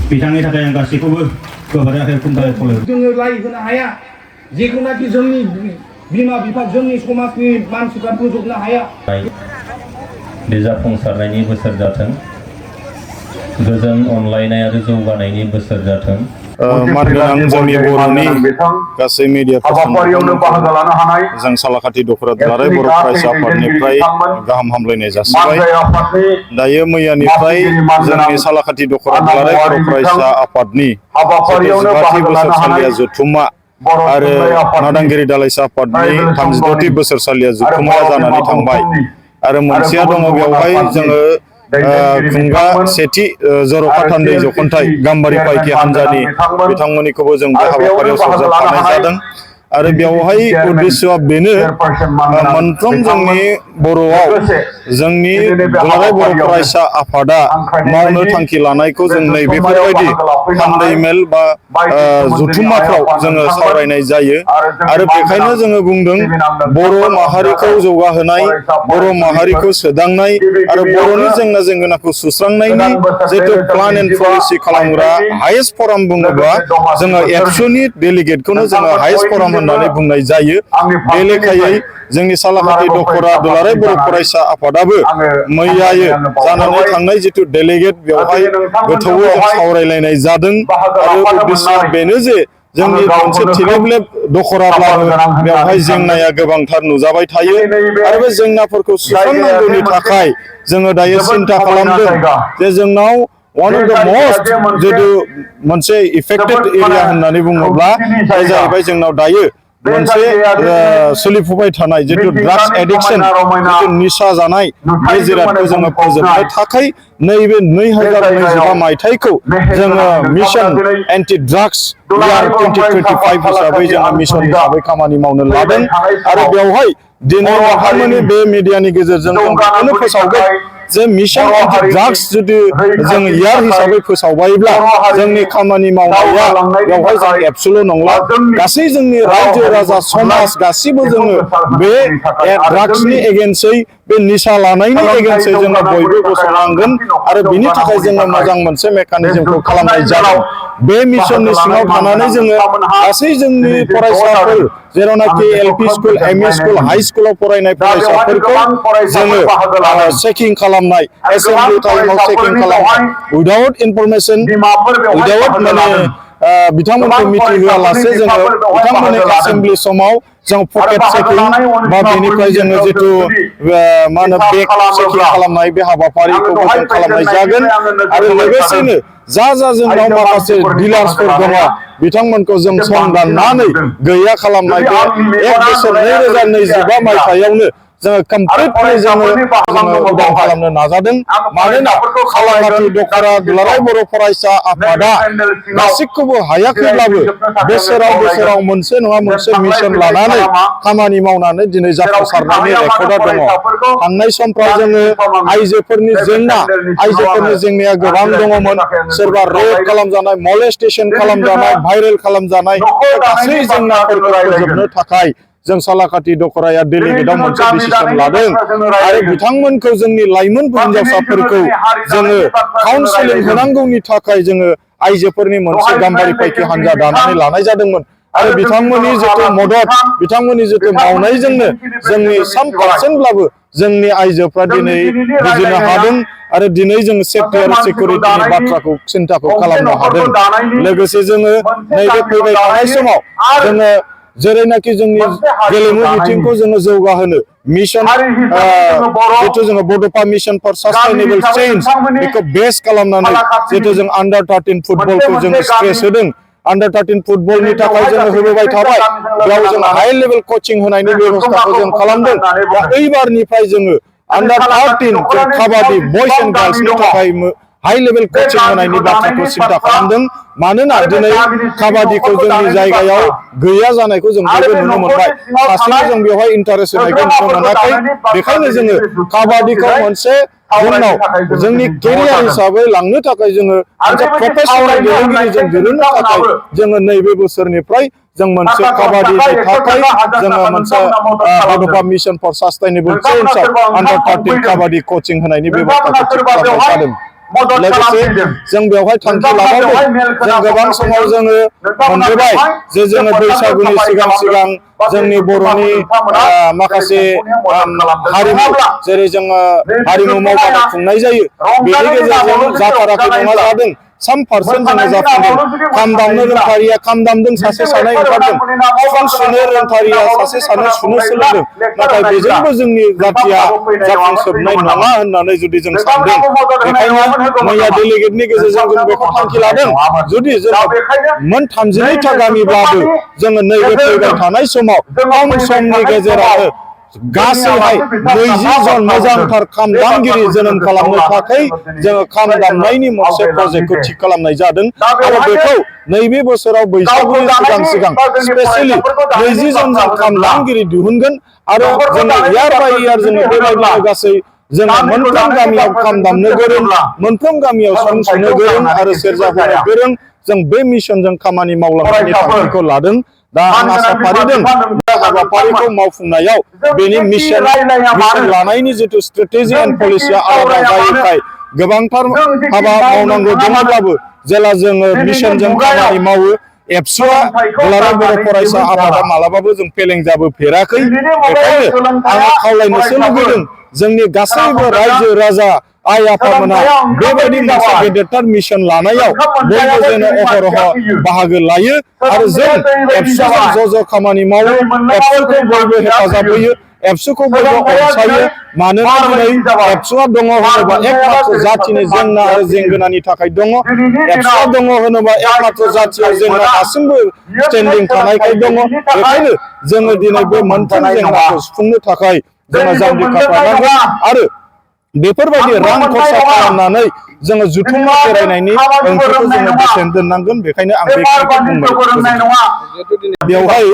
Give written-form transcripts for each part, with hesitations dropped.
बिथांनि थाखाय आं गासैखौबो गोबारै आखाइ खुन्थाय खावलायो जोङो लाइ होनो हाया जेखौनाखि जोंनि बिमा बिफा जोंनि समाजनि मानसिफ्रा फोजोबनो हाया बे जाफुंसारनायनि बोसोर जाथों गोजोन अनलायनाय आरो जौगानायनि बोसोर जाथों मानगोनां जोंनि बर'नि गासै मिडिया जों सालाकाथि दख'रा दुलाराय बर' फरायसा आफादनिफ्राय गाहाम हामलायनाय जासिबाय दायो मैयानिफ्राय जोंनि सालाकाथि दख'रा दुलाराय बर' फरायसा आफादनि 14थि बोसोरसालिया जथुम्मा आरो नादांगिरि दालाइसा आफादनि 36थि बोसोरसालिया जथुम्माया जानानै थांबाय आरो मोनसेया दङ बेवहाय जोङो खुंगा सेथि जर'खा थान्दै जख'न्थाइ गाम्बारि पाइकि हान्जानि बिथांमोननिखौबो जों बे हाबाफारियाव सरजाबफानाय जादों आरो बेवहाय उद्देश्यआ बेनो मोनफ्रोम जोंनि बर'आव जोंनि दुलाराय बर' फरायसा आफादा मावनो थांखि लानायखौ जों नैबेफोरबायदि थान्दै मेल बा जथुम्माफ्राव जोङो सावरायनाय जायो आरो बेखायनो जोङो बुंदों बर' माहारिखौ जौगाहोनाय बर' माहारिखौ सोदांनाय आरो बर'नि जेंना जेंगोनाखौ सुस्रांनायनि जितु प्लान एन्ड पलिसि खालामग्रा हाइएस्ट फराम बुङोब्ला जोङो एबसुनि डेलिगेटखौनो जोङो हाइएस्ट फराम होननानै बुंनाय जायो बे लेखायै जोंनि सालाकाथि दख'रा दुलाराय बर' फरायसा आफादाबो मैयायै जानानै थांनाय जितु डेलिगेट बेवहाय गोथौवै जों सावरायलायनाय जादों आरो उद्देश्यआ बेनो जे जोंनि मोनसे थिलेबलेब दख'राब्लाबो बेवहाय जेंनाया गोबांथार नुजाबाय थायो आरो बे जेंनाफोरखौ सुस्रांनांगौनि थाखाय जोङो दायो सिन्था खालामदों जे जोंनाव one of the most जितु मोनसे इफेक्टेड एरिया होननानै बुङोब्ला बे जाहैबाय जोंनाव दायो मोनसे सोलिफुबाय थानाय जितु ड्राग्स एडिक्शन जितु निसा जानाय बे जिरादखौ जोङो फोजोबनो थाखाय नैबे 2025 मायथाइखौ जोङो मिशन एन्टि ड्राग्स इयार 2025 हिसाबै जोङो मिशन हिसाबै खामानि मावनो लादों आरो बेवहाय दिनै नोंथांमोननि बे मिडियानि गेजेरजों जों बेखौनो फोसावगोन जे मिशन एन्टि ड्राग्स जुदि जों इयार हिसाबै फोसावबायब्ला जोंनि खामानि मावनाया बेवहाय जों एबसुल' नंला गासै जोंनि रायजो राजा समाज गासिबो जोङो बे ड्राग्सनि एगेन्स्टै बे निसा लानायनि एगेन्स्टै जोङो बयबो गसंनांगोन आरो बिनि थाखाय जोङो मोजां मोनसे मेकानिजमखौ खालामनाय जादों बे मिशननि सिङाव थानानै जोङो गासै जोंनि फरायसाफोर जेरावनाखि LP school ME school high स्कुलाव फरायनाय फरायसाफोरखौ जोङो चेकिं खालामनाय एसेम्बलि टाइमाव चेकिं खालामनाय उइदाउट इनफरमेशन उइदाउट माने बिथांमोनखौ मिथिहोआलासे जोङो बिथांमोननि एसेम्बलि समाव जों पकेट चेकिं बा बेनिफ्राय जोङो जितु मा होनो बेग चेकिं खालामनाय बे हाबाफारिखौबो जों खालामनाय जागोन आरो लोगोसेनो जा जोंनाव माखासे डिलार्सफोर दङ बिथांमोनखौ जों संदाननानै गैया खालामनाय बे 1 बोसोर 2025 मायथाइयावनो जोङो कमप्लिटलि जोङो उदां खालामनो नाजादों मानोना सालाकाथि दख'रा दुलाराय बर' फरायसा आफादा गासैखौबो हायाखैब्लाबो बोसोराव मोनसे नङा मोनसे मिशन लानानै खामानि मावनानै दिनै जाफुंसारनायनि रेकर्डआ दङ थांनाय समफ्राव जोङो आइजोफोरनि जेंनाया गोबां दङमोन सोरबा रेप खालामजानाय मलेस्टेशन खालामजानाय भाइरेल खालामजानाय गासै जेंनाफोरखौ फोजोबनो थाखाय जों सालाकाथि दख'राया डेलिगेटआव मोनसे डिसिजन लादों आरो बिथांमोनखौ जोंनि लाइमोन हिनजावसाफोरखौ जोङो काउन्सिलिं होनांगौनि थाखाय जोङो आइजोफोरनि मोनसे गाम्बारि पाइकि हान्जा दानानै लानाय जादोंमोन आरो बिथांमोननि जितु मदद बिथांमोननि जितु मावनायजोंनो जोंनि 1% जोंनि आइजोफ्रा दिनै बुजिनो हादों आरो दिनै जों सेफटि आरो सिकिउरिटिनि बाथ्राखौ सिन्ताखौ खालामनो हादों लोगोसे जोङो नैबे फैबाय थानाय समाव जोङो जेरैनाखि जोंनि गेलेमु बिथिंखौ जोङो जौगाहोनो मिशन जितु जोङो बड'फा मिशन फर सास्टेनेबल चेन्ज बेखौ बेस खालामनानै जितु जों आन्डार 13 फुटबलखौ जोङो स्ट्रेस होदों आन्डार 13 फुटबलनि थाखाय जोङो होबोबाय थाबाय बेयाव जों हाई लेभेल कचिं होनायनि बेबस्थाखौ जों खालामदों दा एबारनिफ्राय जोङो आन्डार 13 जों काबादि बयज एन्ड गार्लसनि थाखाय हाई लेभेल कचिं होनायनि बाथ्राखौ सिन्ता खालामदों मानोना दिनै काबादिखौ जोंनि जायगायाव गैया जानायखौ जों बयबो नुनो मोनबाय सासेबो जों बेवहाय इन्टारेस्ट होनायखौ नुनो मोनाखै बेखायनो जोङो काबादिखौ मोनसे जोंनाव जोंनि केरियार हिसाबै लांनो थाखाय जोङो मोनसे प्रफेसनेल गेलेगिरि जों दिहुननो थाखाय जोङो नैबे बोसोरनिफ्राय जों मोनसे काबादिनि थाखाय जोङो मोनसे बड'फा मिशन फर सास्टेनेबल चेन्जआव आन्डार 13 काबादि कचिं होनायनि बेबस्थाखौ खालामनाय जादों लोगोसे जों बेवहाय थांखि लाबावदों जों गोबां समाव जोङो मोनबोबाय जे जोङो बैसागुनि सिगां सिगां जोंनि बर'नि माखासे हारिमु जेरै जोङो हारिमु मावबादा खुंनाय जायो बेनि गेजेरजों जाथाराखै नङा जादों 3% जोङो जाफुंदों खाम दामनो रोंथारिया खाम दामदों सासे सानै ओंखारदों सिफुं सुनो रोंथारिया सासे सानै सुनो सोलोंदों नाथाय बेजोंबो जोंनि जाथिया जाफुंसारनाय नङा होननानै जुदि जों सानदों बेखायनो मैया डेलिगेटनि गेजेरजों जों बेखौ थांखि लादों जुदि जों मोन 32था गामिब्लाबो जोङो नैबे फैबाय थानाय समाव खम समनि गेजेरावनो गासैहाय 20 जन मोजांथार खाम दामगिरि जोनोम खालामनो थाखाय जोङो खाम दामनायनि मोनसे प्रजेक्टखौ थि खालामनाय जादों आरो बेखौ नैबे बोसोराव बैसागुनि सिगां सिगां स्पेशली 20 जन जों खाम दामगिरि दिहुनगोन आरो जोङो इयार बाय इयार जोङो बेबायदिनो गासै जोङो मोनफ्रोम गामियाव खाम दामनो गोरों मोनफ्रोम गामियाव सिफुं सुनो गोरों आरो सेरजा हुनो गोरों जों बे मिशनजों खामानि मावलांनायनि थांखिखौ लादों दा आं आसा फारिदों हाबाफारिखौ मावफुंनायाव बेनि मिशन लानायनि जिथु स्ट्रेटेजि एन्ड पलिसिया आलादा जायोखाय गोबांथार हाबा मावनांगौ दङब्लाबो जेला जोङो मिशनजों खामानि मावो एबसुआ दुलाराय बर' फरायसा आफादा मालाबाबो जों फेलें जाबोफेराखै बेखायनो आङो खावलायनोसो लुबैदों जोंनि गासैबो रायजो राजा आइ आफामोना बेबायदि मोनसे गेदेरथार मिशन लानायाव बयबो जेन अहरह बाहागो लायो आरो जों एबसुजों ज' खामानि मावो एबसुखौ बयबो हेफाजाब होयो एबसुखौ बयबो अनसायो मानोना दिनै एबसुआ दङ होनोबा एकमात्र जाथिनि जेंना आरो जेंगोनानि थाखाय दङ एबसुआ दङ होनोबा एकमात्र जाथियाव जेंना दासिमबो स्टेन्डिं थानायखाय दङ बेखायनो जोङो दिनै बे मोनथाम जेंनाखौ सुफुंनो थाखाय जोङो जांख्रिखा खालामनांगोन आरो बेफोरबायदि रां खरसा खालामनानै जोङो जुथुमना बेरायनायनि ओंथिखौ जोङो बेसेन दोननांगोन बेखायनो आं बेखिनिखौ बुंबाय बेवहाय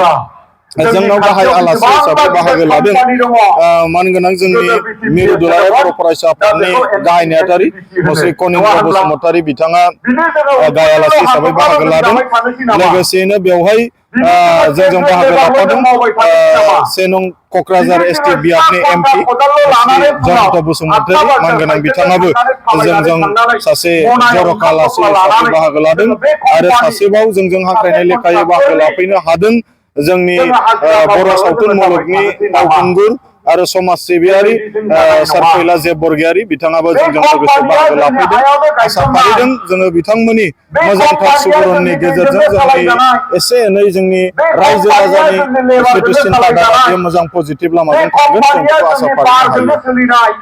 जोंनाव गाहाय आलासि हिसाबै बाहागो लादों मानगोनां जोंनि मिरु दुलाराय बर' फरायसा आफादनि गाहाय नेहाथारि मुस्रि कनिन्द्र बसुमतारी बिथाङा गाहाय आलासि हिसाबै बाहागो लादों लोगोसेनो बेवहाय जोंजों बाहागो लाफादों 1 नं क'क्राझार एसटि बियाबनि एमपि जयन्त बसुमतारी मानगोनां बिथाङाबो जोंजों सासे जर'खा आलासि हिसाबै बाहागो लादों आरो सासेबाव जोंजों हांख्रायनाय लेखायै बाहागो लाफैनो हादों जोंनि बर' सावथुन मुलुगनि फावखुंगुर आरो समाज सिबियारि सारफैला जे बरगयारी बिथाङाबो जोंजों लोगोसे बाहागो लाफैदों आसा फारिदों जोङो बिथांमोननि मोजांथार सुबुरुननि गेजेरजों जोंनि एसे एनै जोंनि रायजो राजानि जिथु सिन्ता धारा बेयो मोजां पजिटिभ लामाजों थांगोन जों बेखौ आसा फारिनो हायो